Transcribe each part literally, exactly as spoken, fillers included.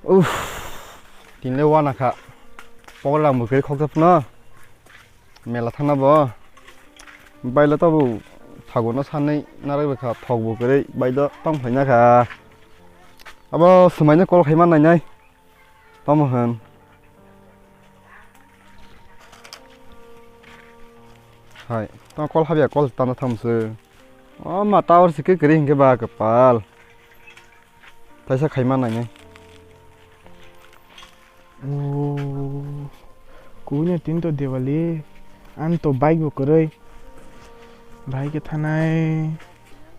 Uff, tinle wana kha. Pokra rang bo kwrwi khokjak phano. Mela thangna bo. Baila tobo thago no sanwi narwk kha, thok bo kwrwi baila tong phaina kha. Abo swmaino call khaima nainai. Tamo hwn. Hai, tamo call habya, call tana thamse. O ma tower se kwrwi hinkhe ba kwpal. Taisa khaima nainai. O, kubuni tin to Diwali, an to bike bo kwrwi. Bike thanai,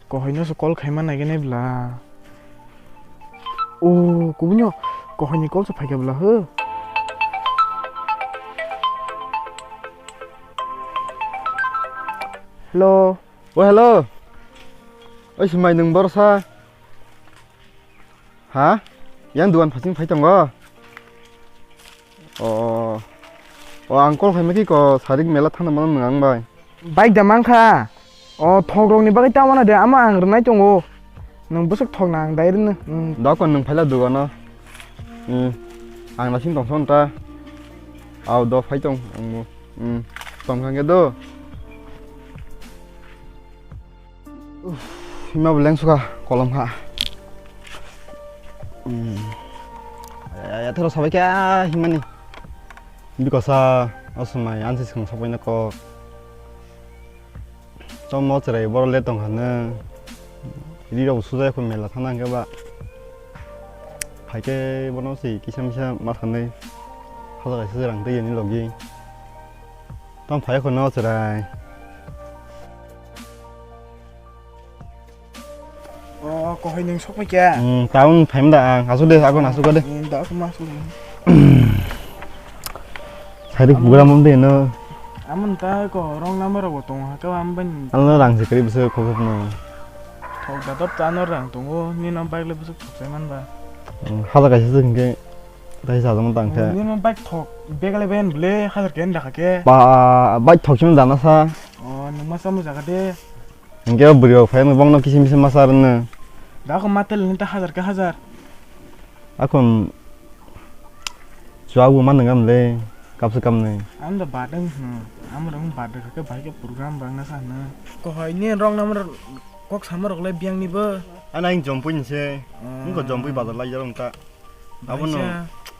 kohoi no se call khaima naigenai bla. O, kubuni kohoi ni call se phaikha bla ho. Hello. O hello. Oi swmai nwng borsa. Ha? Yang dukan phasing phai tongo? O, o, ang call khaima ki ko sarik mela thangna mano nwng ang bai. Bike da mankha. O, thok rokni bagwi ta wana de, ama ang rwnai tongo. Nwng bwswk thok na ang dai rwno. Hmm. Dokon nwng phaila dugano. Hmm. Ang nasing tongsa ta. Au do phai tong ang mo. Hmm. Tong khangge do. Uff, hima bo lengsuka kolom kha. Hmm. Ya, ya, thero sabai kha himani. Bikosa, asumai, ansi sikang sabai na kok. Chomo cherai boro le tong hano. Ri rok sujai ko mela thana hingke ba. Haike bono si kisa misa ma sanai. Hala kaisa rang tei yani logi. Tong phai khwna o chwrai. O, kohoi nwng sokphaikha? Hmm, town phaimda ang. Asuk de, agon asuk de. Hmm, da kuma asuk. Sari program um de no. Amon ta ko wrong number bo tong ha ka am ban. Ano rang se kari bese khok no. Thok da dop ta no rang tongo, ni no bike le bese thok sai man ba. Hmm, hala kaisa se hingke. Dai sa jama tang khe. Nini bike thok, bag le ben ble, hajar ken dakha khe. Ba, bike thok simi dana sa. O, nung masa mo jaga de. Hingke o bwrwi rok phai bongno kisim kisim masa rwno. Da ko matel ni ta hajar khe hajar. Akon chuak bo man nang le, kapsa kamni. Ang da badeng, hmm, ang rong badeng khe bai khe program bang na sa na. Ko hoi ni rong number kok sama rok le biang ni bo. Ana ing jompui ni se. Hmm. Ing ko jompui bazar lai jarong ta. Abono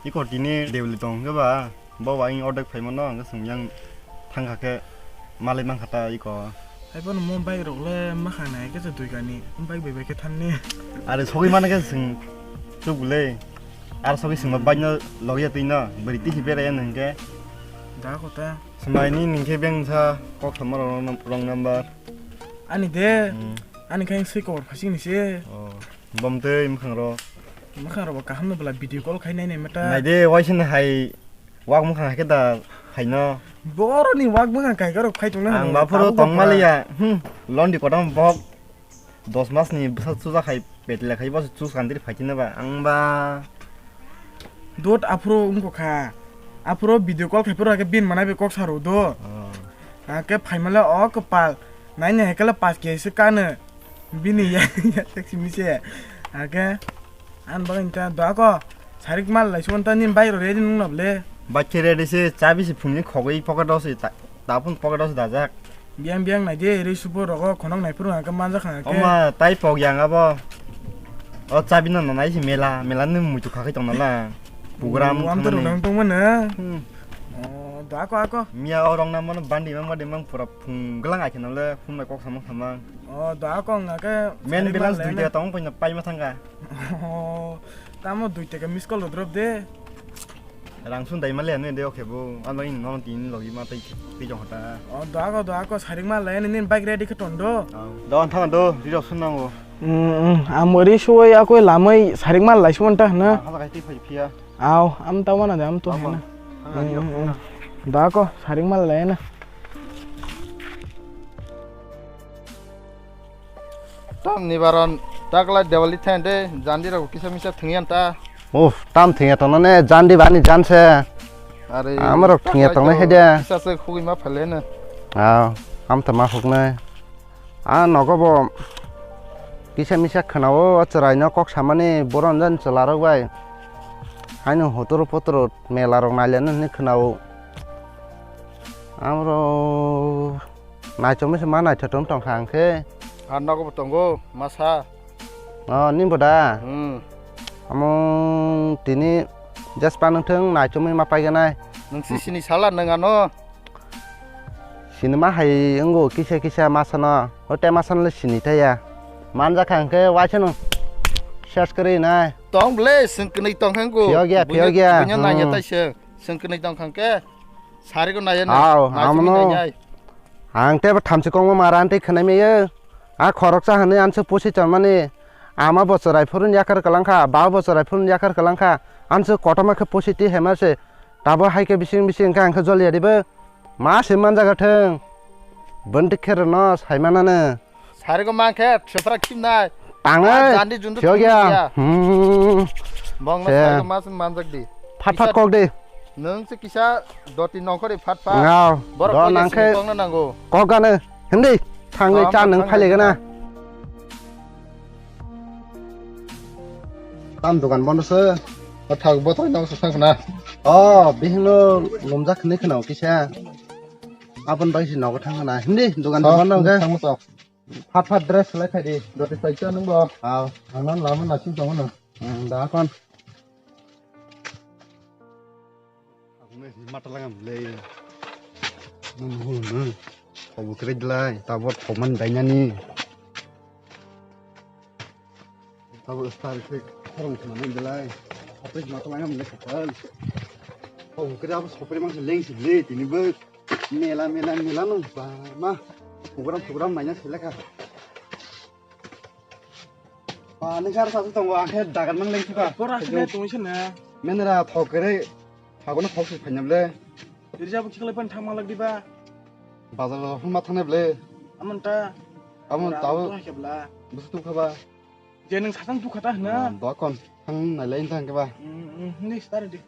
iko tini debli tong hwnkhe ba, bo ba ayang ordek phaimano hwnkhe chwng yang thangkha khe malai mankha ta iko. Haiphano mo bike rok le makhang nai khe se dui kani, bike bai bai khe thanni. Are sogwi mano khe chwng chuk le, ar sogwi chwngma bike no logya twi no, bwrwi tisi beraiya hwnkhe. Da kota. Swmai ni hwnkhe bengsa kok sama rok wrong number. Ani de, hmm. Ani khe swi kobor phasing ni se. Oh. Bom tei mwkhang rok. Mwkhang rok bo kaham no bwla video call khai nai nai mata. Nai de, waisa ni hai wak mwkhang hai khe da hai no. Boro ni wak mwkhang kai rok phai tong na. Ang ba phoro tong maliya. Hmm. Londi kodam bok dos mas ni bwsa chuja khai petla khai bo chus kandri phai tini ba. Ang ba dot aphro wngkha kha. Aphro video call khai phoro khe bin manai be kok saro do. Oh. Hake phaimale o kwpal. Naini hai khe le pash K se kano. Bini ya, ya, tak simi se. Hake, an bagwi ta doa ko. Sarik mal lai suan ta nin bai ro ready nung nable. Bai khe ready se, chabi se phungni khogwi pocket o se ta, ta phun pocket o se dajak. Biang biang nai de, rei supo rogo khonok nai phuru hake manjak hake. Oma, tai pok yang abo. O chabi no nanai se mela, mela ni muitu khakhe tong nala. Program. Wam to thangmani. Rudang tong mana. Hmm. Oh, doa ko ako. Miya o rong na mano bandi mang bandi mang pura phung glang ai kheno le phung bai kok samang samang. Oh, doa ko nga ke. Men sari balance mal dui lena. Taka tong paina pai ma thangka. Oh, tamo dui taka miss call drop de. Rang sun dai male anu de oke bo. Ano in non tin logi ma tai ti jong hota. Oh, doa ko, doa ko, saring mal lai ni bike ready ke tondo. Do an thang do, di rok sun nango. Hmm, hmm. Amori suwai akoi lamai sarik mal lai suman ta na. Hala kai ti phai phiya. Aw, am ta wana de am to hena. Hanga di rok na. Da ko sarik mal lai na. Tam ni baron taklai Diwali thain de jandi rok kisa misa thungyan ta. Uf, tam thungya tong ne jandi bani jan se. Are. Amaro thungya tong ne hede. Kisa se khugui ma phale na. Aw, am ta ma huknai. A nogo bo kisa misa khwnao, o chwraino kok samani boron jan chwlarok bai. Haino hotoro potoro mela rok naileno hinwi khwnao. Amro naichomwi se ma naithothom tongkha ang khe. Ha nogo bo tongo masa. O, nini bo da? Hmm. Amung tini jespa nung thung naichomwi ma paiganai. Nung si sini sala nung ano? Sini ma hai wngo kisa kisa masano. O te masano le sini taya. Manjakha hwnkhe waisano search kwrwi nai. Tong ble, swng kwnwi tong hwngo. Phiyok ya, phiyok ya. Buino nanya tai swng. Swng kwnwi tong hwnkhe. Sarigo naya nai. Aw, naisingwi amno. Nainai. Ang tebo thamchi kongma mara antwi khwnai maya. A khoroksa hwnwi anso pusi tonmani. Ama bochor ai phurun yakar kwlangkha, ba bochor ai phurun yakar kwlangkha. Anso kotorma khe pusi ti hema se. Tabo hai khe bising bising khe ang khe joliya dibo. Ma se manjaga thung. Bwndwk khe rwno saimanano. Sarigo mankhe, sefra khimnai. Tangai. Ah, jandi jundu thiyok ya. Thiyok ya. Hmm. Bongno se. Sarigo mas manjak di. Phat phat kisa kok di. Nung se kisa doti nongkhori phat phat. Ngao. Borok do kok nang khe sini kok na nango. Kok gana. Hindi. Thangwi cha nung phaile gana. Tam dogan bondo se. O thak bo to nang se thang na. O, bihingno lumjak khne khna kisa. Abon bai si nogo thang na. Hindi dogan bondo ga. Thang mo to. Phat phat dress lai khai di. Doti sai cha nung bo. Aw. Ang nan lama na sing tong no. Hmm, da kon. Aku mai si mata langam le. Nung hul nung. Kau kere dilai, tabot koman dainani. Tabot star kere korong kena nung dilai. Apa si mata langam le katal. Kau kere apa sopri mang si leng si le tini bek. Mela, mela, mela nung ba ma. Program, program naina selekha. Ba, nung kar sa tongo, ang khe dagan mang leng kha. Bora sini tong sini. Menra thok kere, thagono thok si phanyam le. Rija bu chikle pan thang malak diba. Bazar lo huma thane ble. Amon ta. Amon ta. Tong kebla. Busu tu khaba. Je nung satang tu khata hna. Dokon thang nai lai thang keba. Hmm, hmm, ni star di.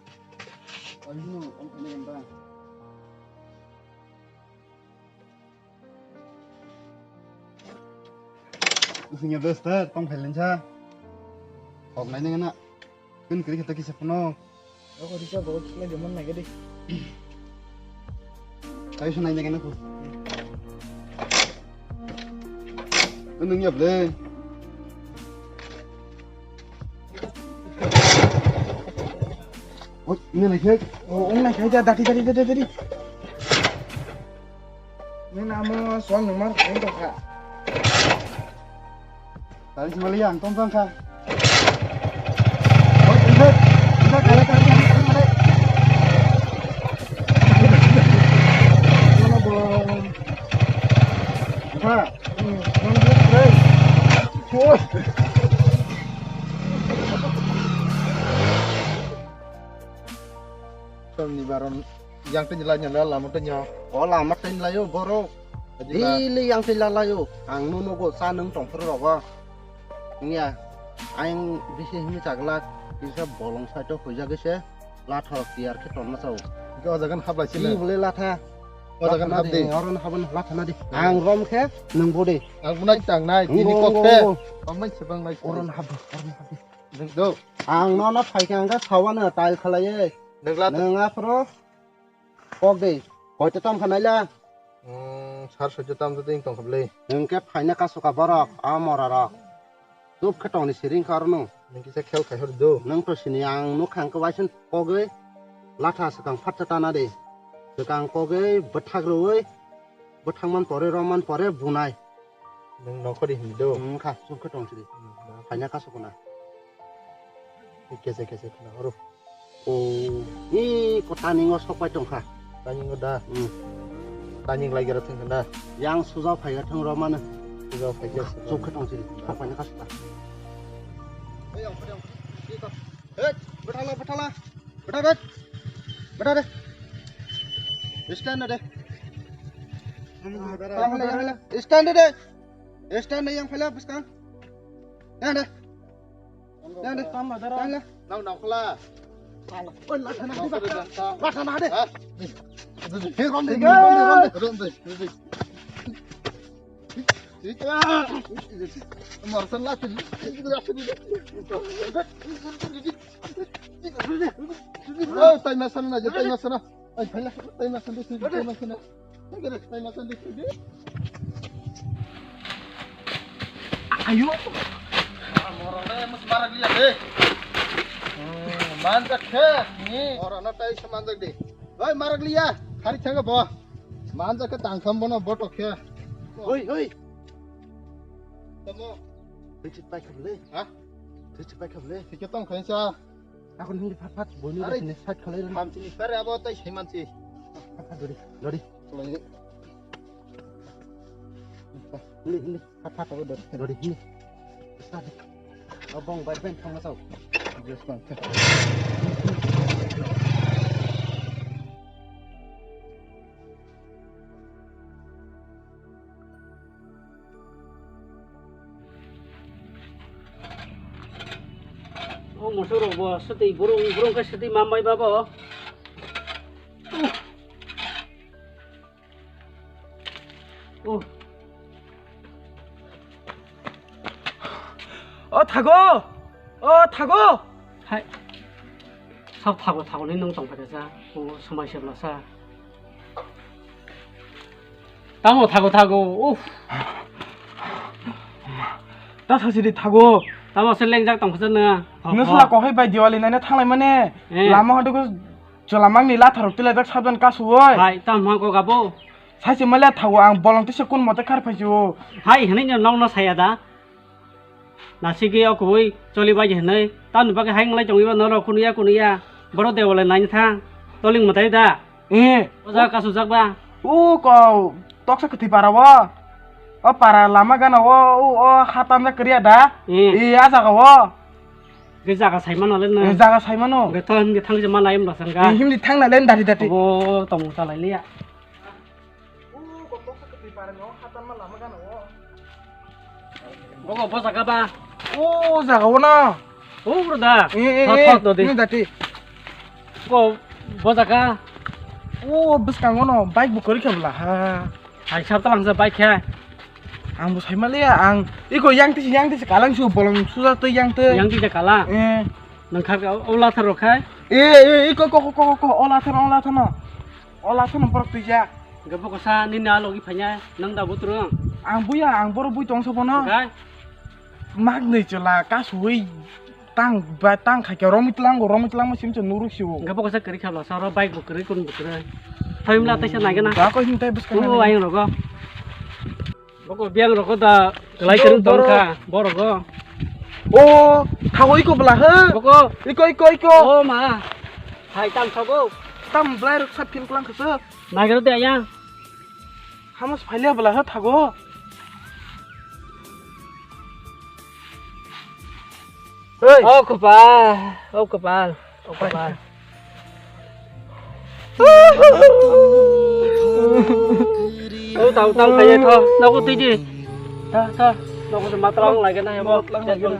Ang nu, ang thane ba. Usingya dosta, tong phailen sa. Kok nai nang na. Kun kri kata kisa phano. Ako risa bo kila jaman nai gadi. Kayu sunai nang na ko. Kun nung yap le. Oh, ini lagi. Oh, ini lagi aja, tadi, tadi, tadi, tadi. Ini nama suang nomor, ini tuh, Kak. Tadi cuma liang, tong, tong, Kak. Oh, ini, ini, kare, kare, kare, kare. Mana belum? Kak, hmm, belum, belum, belum. Oh. Tongni baron yang tini lai nyala lama tanya. O lama tini layo borok. Daily yang tini layo. Ang no nogo sa nung tongphuru rogo. Nya, ang bisi himi chagla kisa bolong saito huija gese latha tiar khe tongma sao. Ke o jagan hablai sini. Ki bole latha. O jagan habdi. Oron habon latha nadi. Ang rom khe nung bode. Ang bunai tangnai tini kok khe. Amai sebang nai. Oron habdi, oron habdi. Nung do. Ang nono phaikha ang khe sawano tail khalaiye. Nung la. Nung aphro kok de. Koita tam khanaila. Hmm, sar sojo tam jodi tong khablai. Nung khe phaina kasoka borok, a mora rok. Chup khe tongni siring kha arno. Nung kisa khel khai hor do. Nung to sini ang nuk khang khe waising kogwi latha swkang phatsa tana de. Swkang kogwi bwthak rwui bwthak man pore rom man pore bunai. Nung nokhori himdo. Wngkha, chukhe tong sidi. Hmm, no. Phaina kasukuna. Kese kese khna horo. O, i ko taningo sokpai tongkha. Taningo da. Hmm. Taning lai gera thangkha da. Yang suja phaiga thang romano. Suja phaiga. Chukhe tong sidi. Sokpaina kasuka. Hey, bethala, bethala. Beda de. Beda de. Stand de. Stand de. Stand de yang phala bwskang. Stand de. Stand de. Stand de. Nang nang phala. Oi, la thana de. La thana de. He rom de. Rom de. Morsan la. Oh, tai masana na, tai masana. Ai, phai la, tai masana, tai masana. Ayo. Morang le mus marak liya de. Manjak khe ni. Ora na tai se manjak de. Oi, marak liya. Khari thanga bo. Manjak khe tangkham bono botok khe. Oi, oi. Tamo. Richard pai kham le. Ha? Richard pai kham le. Thike tong khain sa. Ako nini phat phat boino. Are, sini sat khalai ron. Hamsini pare abo tai saiman si. Phat phat dori, dori. Khalai. Hini, hini. Phat phat abo dori, dori hini. Start. Abong bai bai thangma tau. Just one. O moso rok bo swtwi burung burung khe swtwi ma mai ba bo. Uh. Uh. O thago! O thago! Hai. Sok thago thago ni nung tong phai kha sa. O swmai se bla sa. Tamo thago thago. Uff. Ta sasi di thago. Tamo se lengjak tong kha sa na. Nung sala ko hai bai Diwali naina thanglai mane. Eh. Lama hadu ko chola mangni latharok tila jak sabdan kasu oi. Hai tam ha ko gabo. Saisi male thago ang bolong tisa kun mote khar phai o. Hai hwnwi no nokno saya da. Nasigi o kubui choli bai hinwi tamni bagwi hai wnglai tongwi ba norok kunuya kunuya borok dewale naini thang toling mwtai da. Eh. O jaga kasujak ba. O ko toksa kwthwi para o. O para lama gana o o o hatamjak kwrwiya da. Eh. Eh, a jaga o. Ge jaga saimano le na. Eh, jaga saimano. Ge to himge thang jema lai mla sanga. Eh, himni thang na le dari dati. O tong chalai liya. Bogo bo jaga ba. O jaga o na. O bro da. Eh, eh, Thot, eh, thot, dodi. Ni dati. Bo, bo jaga. O bwskango no bike bo kwrwi khe bwla ha. Hai sab talang sa bike khe. Ang bo sai maliya ang. Iko yang tisi, yang tisi kalang su bolong suja twi yang twi. Yang twi kalang. Eh. Nang khak o lathar rok khai. Eh, eh, iko ko ko ko ko o lathar o lathar no. O lathar no borok twi ja. Gabo kosa nini a logi phanya nang da butrung. Ang buya ang boro bui tong sobo no. Khai. Mak nei chela kasui tang ba tang khai ke romit lang romit lang mo sim che nuruk siwo. Gabo kosa kri khabla sa ro bike bo kri kun bo kri. Thaim la taisa nai gana. Ba ko him tai bus ka. O ayang rogo. Boko biang rok da kelai terung tong kha borok go. O thago iko bwla he. Boko. Iko iko iko. O ma. Hai tam thago. Tam bwlai rok sa phil klang kha se. Nagero de ayang. Hamos phaile bwla he thago. Hei. O kopal, o kopal, o kopal. O tau tau kaya tho, nogo tui di. Tho, tho, nogo se matlang lagi na ya mo. Matlang lagi na.